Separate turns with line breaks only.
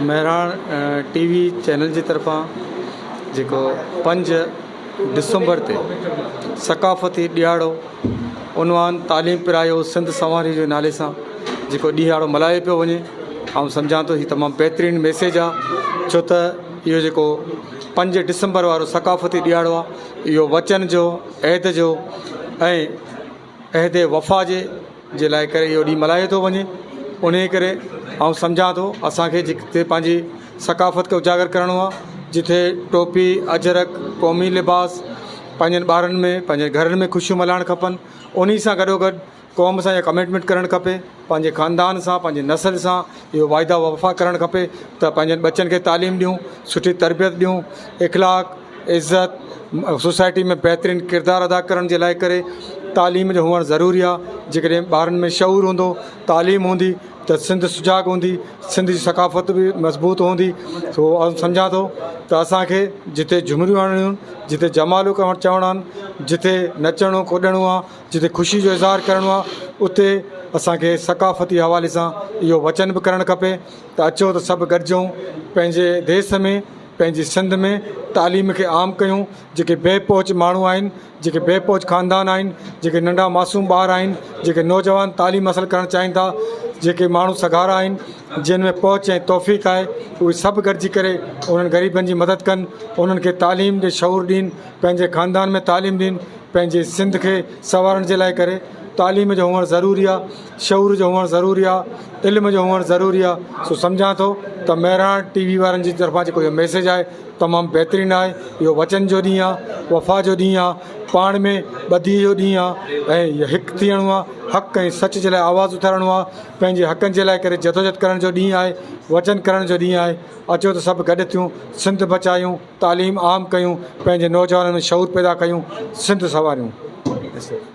مهراڻ ٽي V channel جي طرفان جيڪو پنج ڊسمبر تي ثقافتي ڏهاڙو عنوان تعليم پرايو سنڌ سنواري جي نالي سان جيڪو ڏهاڙو ملهايو پيو وڃي آئون سمجهان ٿو هي تمام بهترين ميسيج آهي ڇو ته اهو جيڪو پنج ڊسمبر وارو ثقافتي ڏهاڙو آهي اهو وچن جو عهد جو ۽ عهد وفا جي جي لاء ڪري اهو ڏينهن ملهايو ٿو وڃي انهي ڪري آئون سمجهان ٿو اسانکي جتي پنهنجي ثقافت کي اجاگر ڪرڻو آهي جتي ٽوپي اجرڪ قومي لباس پنهنجن ٻارن ۾ پنهنجي گهرن ۾ خوشيون ملهائڻ کپن انهي سان گڏو گڏ قوم سان اها ڪمٽمينٽ ڪرڻ کپي پنهنجي خاندان سان پنهنجي نسل سان اهو واعدا وفا ڪرڻ کپي ته پنهنجن ٻچن کي تعليم ڏيون سٺي تربيت ڏيون اخلاق عزت سوسائٽي ۾ بهترين ڪردار ادا ڪرڻ جي لاء ڪري تعليم جو هئڻ ضروري آهي جيڪڏهن ٻارن ۾ شعور هوندو تعليم هوندي ته سنڌ سجاڳ هوندي سنڌ جي ثقافت به مضبوط هوندي سو آئون سمجهان ٿو ته اسانکي جتي جهمريون هڻڻيون آهن جتي جمالو چوڻا آهن جتي نچڻو ڪڏڻو آهي جتي خوشي جو اظهار ڪرڻو آهي اتي اسانکي ثقافتي حوالي سان اهو وچن به ڪرڻ کپي ته اچو ته سڀ گڏجون پنهنجي ديس ۾ پنهنجي سنڌ ۾ تعليم کي عام ڪيون جيڪي بي پهچ ماڻهو آهن جيڪي بي پهچ خاندان آهن جيڪي ننڍا معصوم ٻار آهن جيڪي نوجوان تعليم حاصل ڪرڻ چاهين ٿا جيڪي ماڻهو سگهارا آهن جن ۾ پهچ ۽ توفيق آهي اهي سڀ گڏجي ڪري انهن غريبن جي مدد ڪن انهن کي تعليم جو شعور ڏين پنهنجي خاندان ۾ تعليم ڏين پنهنجي سنڌ کي سنوارڻ جي لاء ڪري تعليم جو هئڻ ضروري آ شعور جو هئڻ ضروري آ علم جو هئڻ ضروري آ سو سمجهان ٿو ته مهراڻ ٽي وي وارن جي طرفان جيڪو اهو ميسيج آهي تمام بهترين آهي اهو وچن جو ڏينهن آ وفا جو ڏينهن آ پاڻ ۾ ٻڌي جو ڏينهن آ ۽ هڪ ٿيڻو آ حق ۽ سچ جي لاء آواز اٿارڻو آ پنهنجي حقن جي لاء ڪري جدوجهد ڪرڻ جو ڏينهن آهي وچن ڪرڻ جو ڏينهن آهي اچو ته سڀ گڏ ٿيون سنڌ بچايون تعليم عام ڪيون پنهنجي نوجوانن ۾ شعور پيدا ڪيون سنڌ سنواريون.